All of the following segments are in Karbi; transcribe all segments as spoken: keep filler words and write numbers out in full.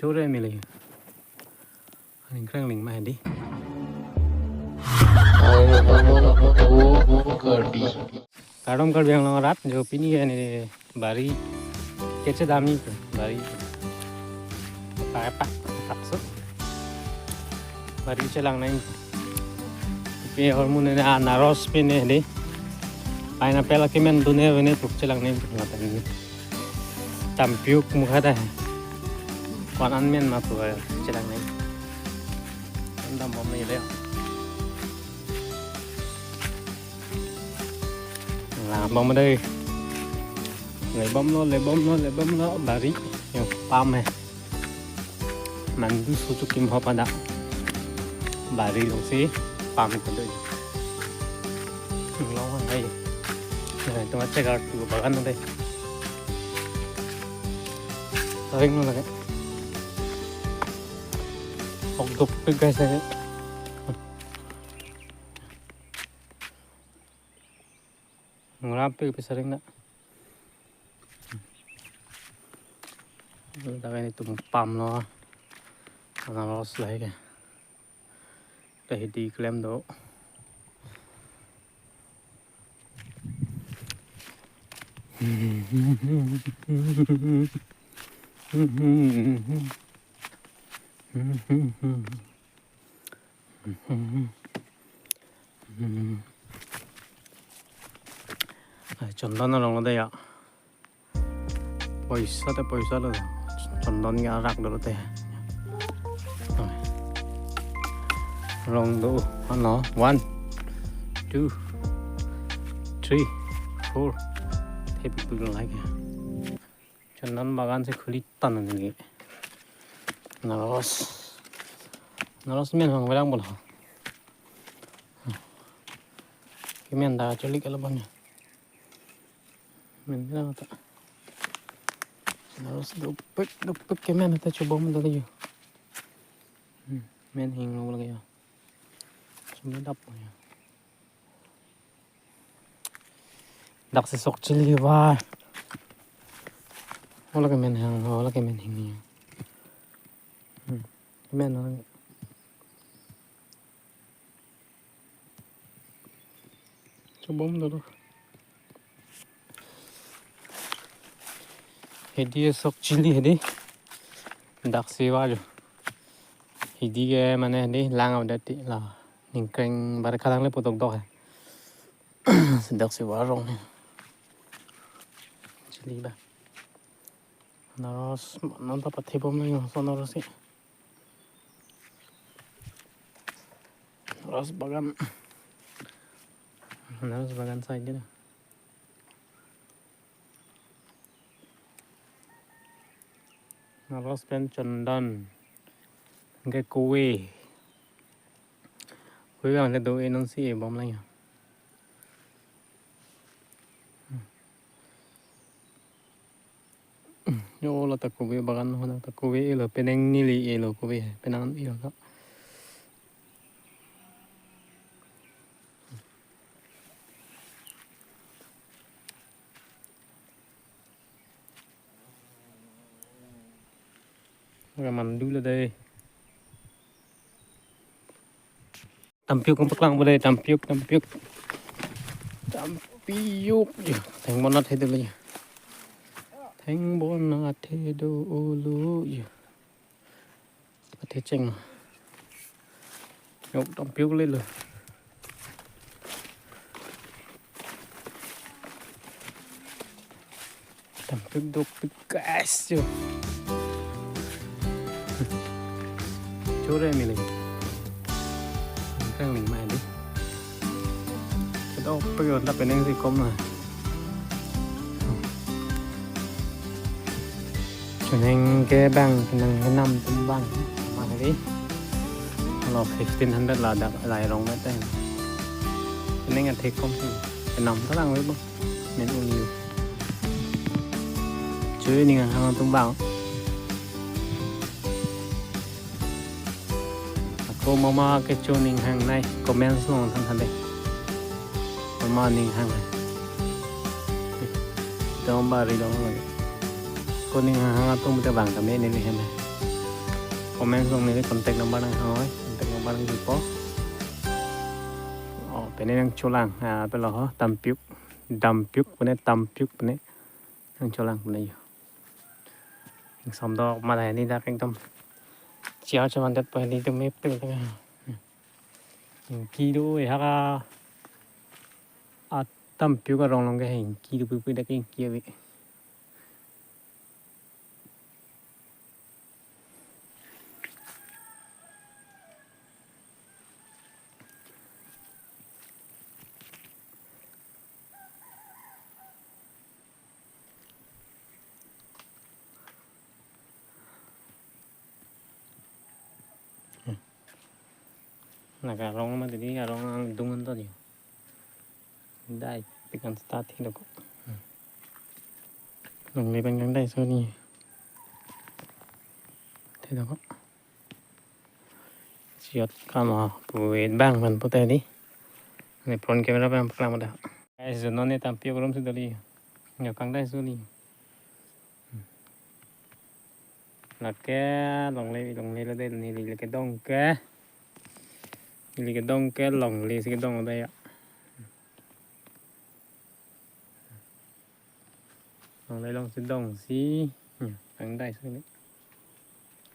Chore mele. Aning krang ling ma hedi. Kardom Karbi Anglong arat, jo pini ke ne bari kechedam ni ke, bari pa pa pakso. Bari chelang nang. Pe hormu ne anaros pine hedi. Pineapple kemen dun-e, pine tuk chelang nang ngapen. Tampiuk mukha ta hai. Ko-an men ma pu chelang nang. Dam bom nang le. Lang bom dei. Le bomlo, le bomlo, le bomlo, bari. Yo, pam hai. Mandu susu kim ho pada. Bari alongsi pam kedo. Long hai. Nah, itu macam kartu bagan dei. Sering lo lagi. Ok dopik guys lagi. Ngrap pe pe sering na. Dak ini tum pam lo. Anaros lahai ke. Dak hedi klem do. Ai, chondon arong lo dei ya. Poisa te poisa lo. Chondon ke arak dolo te. Ai. Rong do, ano, one, two, three, four. Thepi pu rong lahai ke. Chondon bagan si khuli tan neli. Anaros. Anaros men hang berang bol ha. Kemen ta chuli ke lo bang ya. Men berang ta. Anaros dopik, dopik kemen ta chobom dolo yo. Hmm, men hing lo lagi ya. Sumedap ya. Daksi sok chili ba. Ola kemen hang, ola kemen hing ni. Hmm. Kemen hang. Chobom dolo. Hedi sok chili hedi. Daksi ba jo. Hedi ke mane hedi lang avdati la. Ningkreng bar kalang le putok dok hai. Sedak si warong hai. Chili ba. Anaros, non ta pathe bom nang so anaros si. Anaros bagan. Anaros bagan side na. Anaros pen chondon. Ke kove. Kove bang le do-e non si e bom lang ya. Yo, la ta kove bagan ho, la ta kove elo, penang neli elo kove, penang elo ta. Oke, mandu lo dei. Tampiuk kong paklang bole, tampiuk, tampiuk. Tampiuk. Ya, thengbon athe dolo ya. Thengbon athe dolo ya. Athe cheng. Yok tampiuk lelo. Tampiuk dopik guys yo. Chore mele. Krang ling ma hedi. Kedopik yo, dak penang si kom na. Penang ke bang, penang kenam atum bang. Ma hedi. Lo fifteen hundred ladak, lahai rong mete. Penang athe kom si. Kenam ta lang we bang. Men uli. Chui ning hang atum bang. Ako mama kecho ning hang nai, comments along than than dei. Mama ning hang nai. Dong bari dong lagi. Ko ning hang hang atum te bang kami ini nih heme. Comment along neli contact number nanghangoi, contact number nangjipo. Oh, pine nangcholang, ah, pilo ho, Tampiuk, Dampiuk pine, Tampiuk pine nangcholang pine yo. Ingsamdo mala hini dak ekdom chair chaman det pa hini tum mepik tang. Ingki do eh haka, ah, Tampiuk arong along ke ingki do puipui dak ingki ave. Naka arong mati di, arong angdung anto di. Dai, pekan start hi doko. Longle pen kangdai so ni. Te doko. Siot kama puet bang pen pute di. Ne front camera pen paklang pada. Guys, jono ne Tampiuk arum si dali. Yo kangdai so li. Lake longle, longle lo de, neli lake dong ke. Neli ke dong ke, longle si ke dong de ya. Longle along si dong si. Ya, kangdai si ni.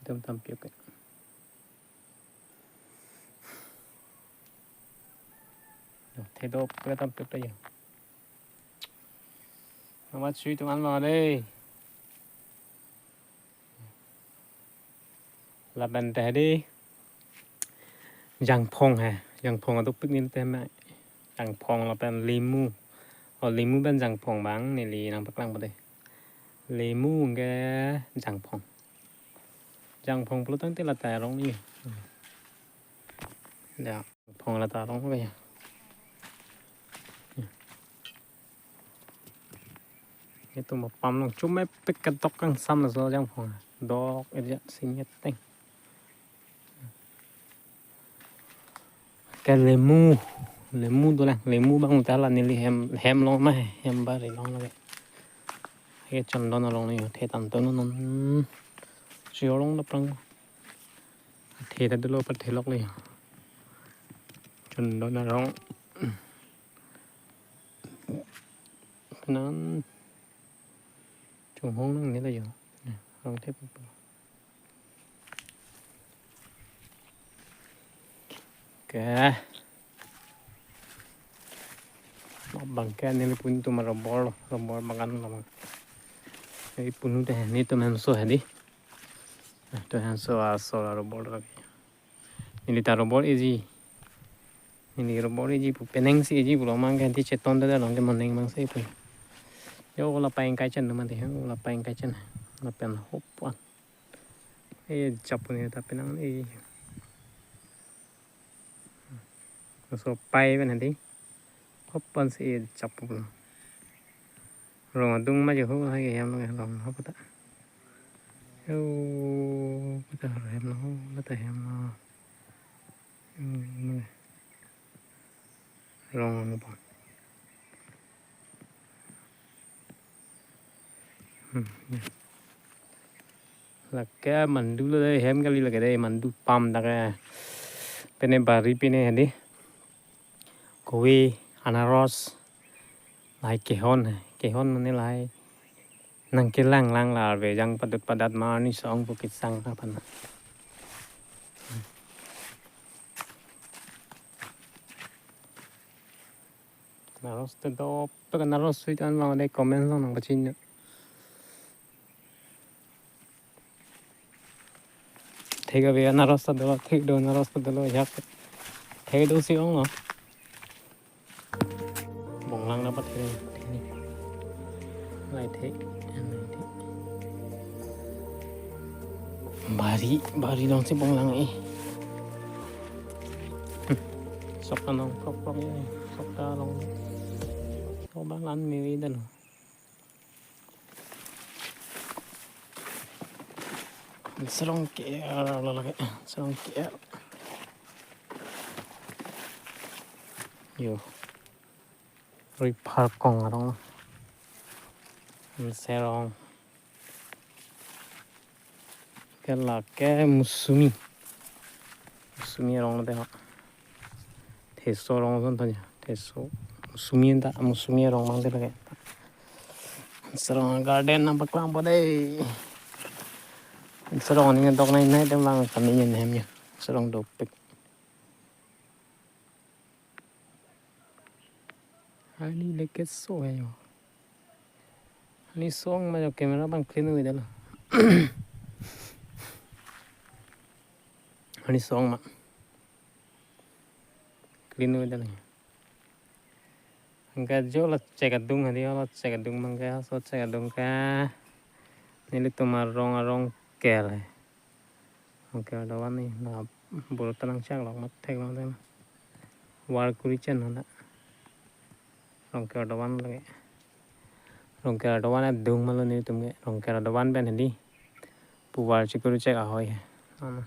Itum Tampiuk ke. Yo, te do ke Tampiuk ta ya. Amat sui teman ma de. Lapen te di. Jangphong he. Jangphong aduk pik ni te ma. Jangphong lapen limu. Oh, limu pen jangphong bang neli nangpaklang pade. Limu ke jangphong. Jangphong pulo tangte lata arong ni. Ya. Phong lata arong ke ya. Itum apam along chomepik kedok kangsam laso jangphong. Dok eja singit teng. Ke limu, limu dolang, limu bang ta la neli hem, hem along ma, hem bari along lake. Ke chondon along ni the tangte non non. Chiorong daprang. Athe ta dolo pathelok le. Chondon arong. Penan chunghong nangne lo yo. Arong thep. Ke. Bang ke neli pun tu ma robor, robor bagan lo bang. Neli punu te nelitum hemso he di. Nelitum hemso aso la robor lake. Neli ta robor eji. Neli robor eji pu penang si eji pulo mang ke di cheton da long ke moneng mang si pu. Yo la paing kai chen ma de, la paing kai chen. Lapen hop wan. E chap ne ta penang e. So pai pen hadi. Hop pen si e chap pulo. Rong adung ma jo ho hai ke hem lo rong hop ta. Yo, kita hem lo, kita hem lo. Hmm, rong ano pa. Hmm, ya. Lake mandu lo dei, hem kali lake dei, mandu pam dak ke. Pine bari pine hadi. Kove, anaros, lahai kehon he. Kehon mane lahai nangkelang lang la arve jang padut padat ma arni song pu kisang aphan. Anaros te dopik, anaros sweet an bang de comment along nangpachini. Thek ave anaros ta dolo, thek do anaros ta dolo, yak. Thek do si ong lo. Bonglang na pa thek, thek ni. Lai thek, lai thek. Bari, bari along si bonglang eh. Sok anong, sok sok ya, sok ta along. Sok bang lan miri dan. Serong ke, lala ke, serong ke. Yo. Riphar kong arong. Serong. Ke lake musumi. Musumi arong lo de ho. Theso arong ason tanya. Theso. Musumi anta, musumi arong abang de lake. Sarong garden nangpaklang po de. Sarong aning doknei nei atum abang kami nyen hem ya. Sarong dopik. Ani leket so ayo. Ani song ma jo camera abang clean hui dalo. Ani song ma clean hui dalo. Anke jo la chek adung hadi la chek adung abang ke so chek adung ke. Nelitum arong arong ker. Rongker adovan ni na buru tanang chak lok mat thek long tem. War kuri chen hana. Rongker adovan lake. Rongker adovan adung malo nelitum ke. Rongker adovan pen hadi. Pu war chikuri chek ahoi. Ana.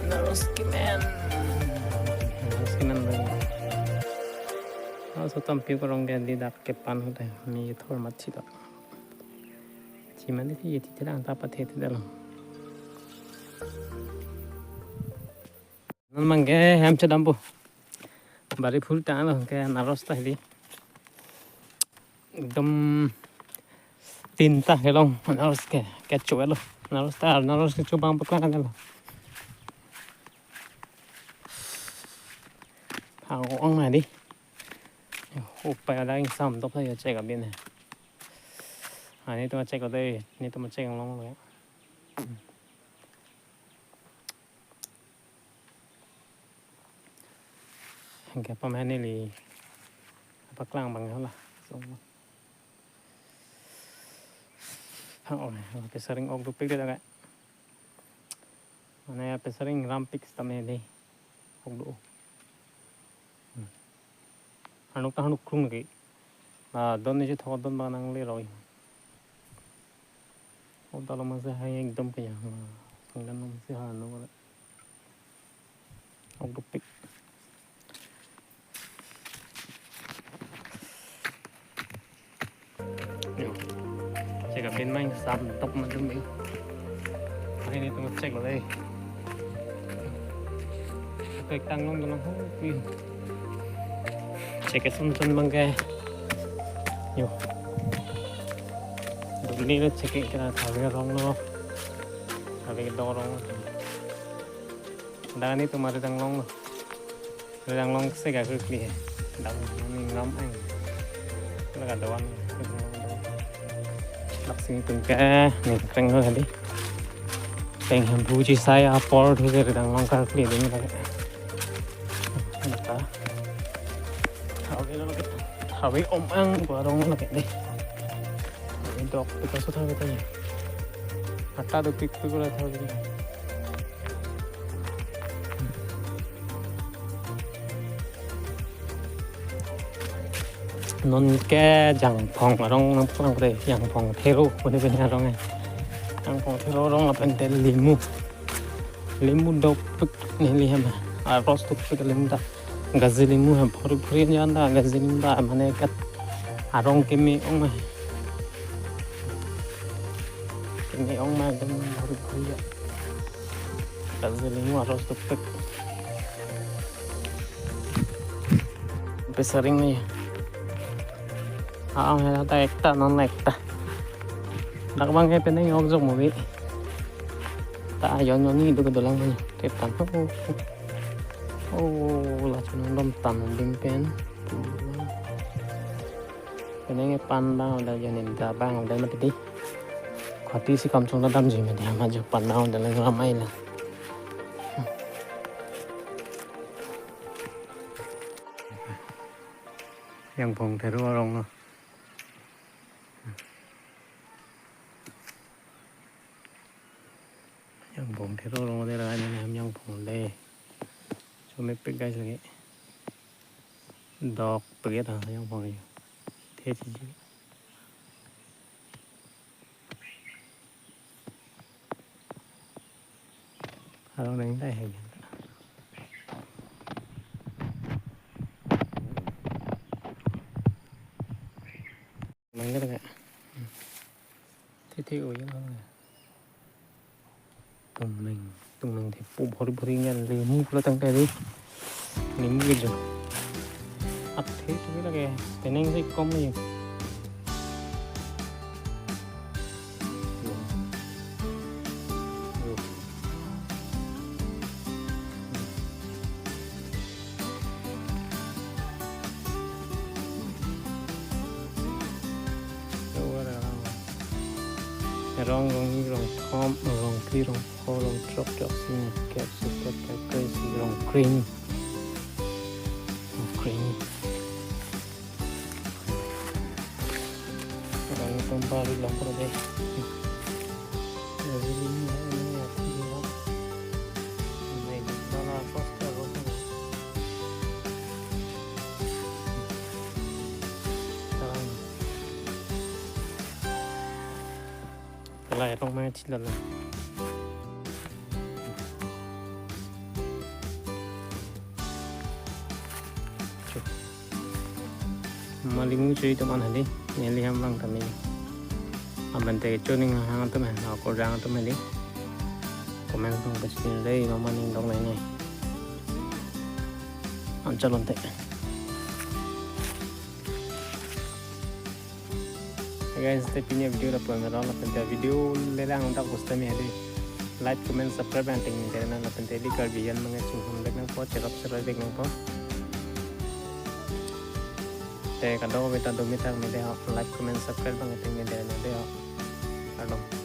Naroski men. Naroski men dong. Oh, so tampi korong ke di dak kepan hote. Mi thor mat si dak. Si mane si yeti terang tapa the te dalo. Non abang ke hem chedam po. Bari phul ta lo ke naros ta hili. Ekdom tinta kelong naros ke, kecho lo. Naros ta, naros kecho abang paklang lo. Hang ong ma di. Upai ada ingsam dok saja chek abin he. Ani tuma chek lo de, ni tuma chek long lo. Anke pamahani li paklang abang hala. So. Oh, pesaring ok dopik de lake. Mane pesaring rampik sitame de. Ok do. Hmm. Hanuk ta hanuk krung lake. Ah, don ni si thok don abang nang le roi. Oh, talo masi hai ekdom kaya. Sanggan masi ha no. Ok dopik. Yo. Chek abin mang sam top madum yo. Hai ni tuma chek lo de. Kaitang long dalam ho yo. Chek ke sun sun abang ke. Yo. Dum ni lo chek ke kira thave rong lo. Thave do rong. Dak ani tuma ridang long lo. Ridang long si ga kekli he. Dak ni ngam ang. Laga doan. Dak si tum ke ni kreng ho hadi. Peng hem buji saya apor thu ke ridang long kekli ding lake. Naka. Thave lo lake. Thave om ang ko arong lake de. Ini dok pika so thave tanya. Ata dopik pik ko la thave. Non ke Jangphong arong nangpaklang kore, Jangphong Thero, kone kone arong eh. Jangphong Thero arong lapen te limu. Limu dopik neli hem. Aros dopik limu ta. Gazi limu hem phuri phuri jan ta, gazi limu ta, mane kat arong keme ong eh. Keme ong ma ekdom phuri phuri ya. Gazi limu aros dopik. Pesaring ni. Ah, hela ta ekta non la ekta. Dak abang ke penang ok jok mo bi. Ta yon yon ni do kedolang ni. Tetan. Oh, oh, oh. Oh, la chun dom tan ding pen. Penang ke pan abang ada janin ta abang ada na pedi. Ati si kam chong ta damji mati, ama jo pan down dalam ramai la. Jangphong Thero arong lo. Jangphong Thero arong de la, ini ham Jangphong le. Chomepik guys lake. Dokpik ta Jangphong le. Thesi ji. Arong nang dai hai. Nang kata ka. Thithe o ya. Tumning, tumning the pu bhori bhori ngan le mu pulo tangte di. Ning ke jo. Athe tu lake, teneng si kom ni. Rong, rong ni, rong thom, rong phli, rong pho, rong throk, rong sini, kep, sipet, kep, kep, si, rong kring. Rong kring. Rong tum bari long pura deh. Jadi ini, ini, ini, ini. Nah, ini, nah, nah, first, nah, first, nah. Sekarang. Kalai rong mai chilala. Chu. Malimu chui teman hadi, neli ham lang kami. Aban te chuning hang atum hai, na ko jang atum hadi. Comment tong pachin dei, mama ning dong nai nai. Am chalon te. Hey guys, te pini video lapu mero, lapen te video lelang dak pusitame hadi. Like, comment, subscribe, and ting ting na lapen te di Karbi Hian Bang chunghun vek nangpo, cherap cherap vek nangpo. Te kadokave ta do mithak me dei ho, like, comment, subscribe bang ting ting na dei ho. Kardom.